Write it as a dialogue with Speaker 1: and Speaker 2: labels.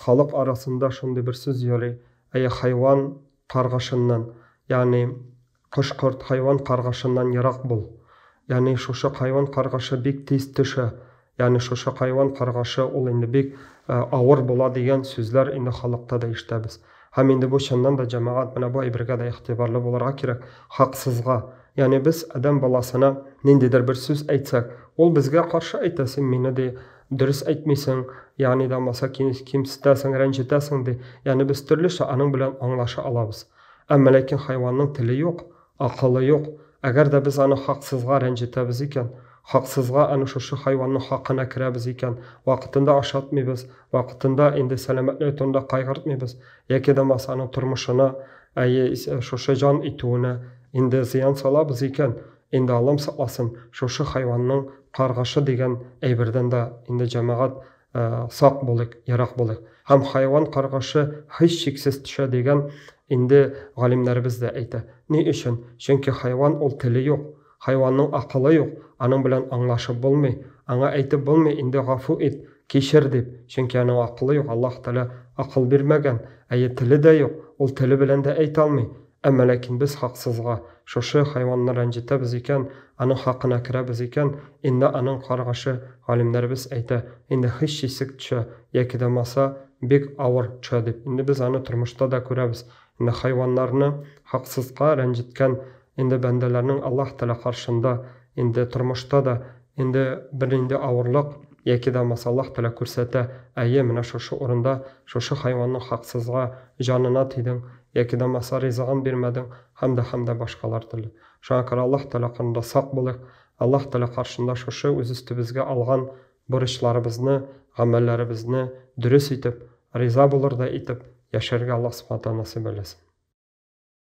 Speaker 1: Халык арасында шундый бер сүз йөри, әйе, хайван каргышыннан, ягъни кош-корт, хайван каргышыннан ерак бул. Ягъни шушы хайван каргышы бик тиз төшә, ягъни шушы хайван каргышы ул инде бик авыр була дигән сүзләр инде халыкта да ишетәбез. Һәм инде бу чыннан да, җәмәгать, менә бу әйбергә дә игътибарлы булырга кирәк, хаксызга. Ягъни без адәм баласына ниндидер бер сүз әйтсәк, ул безгә каршы әйтә, син мине, ди, дөрес әйтмисең, ягъни дә булмаса кимсетәсең, рәнҗетәсең, ди. Ягъни без төрлечә аның белән аңлаша алабыз. Әмма ләкин хайванның теле юк, акылы юк. Әгәр дә без аны хаксызга рәнҗетәбез икән, хаксызга аны шушы хайванның хакына керәбез икән, вакытында ашатмыйбыз, вакытында инде сәламәтлеге турында кайгыртмыйбыз, яки дә булмаса аның тормышына, әйе, шушы җан итүенә инде зыян салабыз икән, инде Аллам сакласын, шушы хайванның каргышы дигән әйбердән дә инде, җәмәгать, сак булыйк, ерак булыйк. Һәм хайван каргышы һичшиксез төшә дигән инде галимнәребез дә әйтә. Ни өчен? Чөнки хайван ул теле юк, хайванның акылы юк, аның белән аңлашып булмый, аңа әйтеп булмый инде гафу ит, кичер дип, чөнки аның акылы юк, Аллаһ Тәгалә акыл бирмәгән, әйе, теле дә юк, ул теле белән дә әйтә алмый. Әмма ләкин без хаксызга шушы хайванны рәнҗетәбез икән, аның хакына керәбез икән, инде аның каргышы, галимнәребез әйтә, инде һичшисек төшә, яки дә булмаса бик авыр төшә дип. Инде без аны тормышта да күрәбез. Инде хайваннарны хаксызга рәнҗеткән инде бәндәләрнең Аллаһ Тәгалә каршында инде тормышта да инде бернинди авырлык яки дә булмаса Аллаһ Тәгалә күрсәтә, әйе, менә шушы урында шушы хайванның хаксызга җанына тидең, яки дә булмаса ризыгын бирмәдең һәм дә һәм дә башкалар төрле. Шуңа күрә Аллаһ Тәгалә каршында сак булыйк, Аллаһ Тәгалә каршында шушы үз өстебезгә алган бурычларыбызны, гамәлләребезне дөрес итеп, риза булырдай итеп яшәргә Аллаһ Субхана Тәгалә насыйп әйләсен.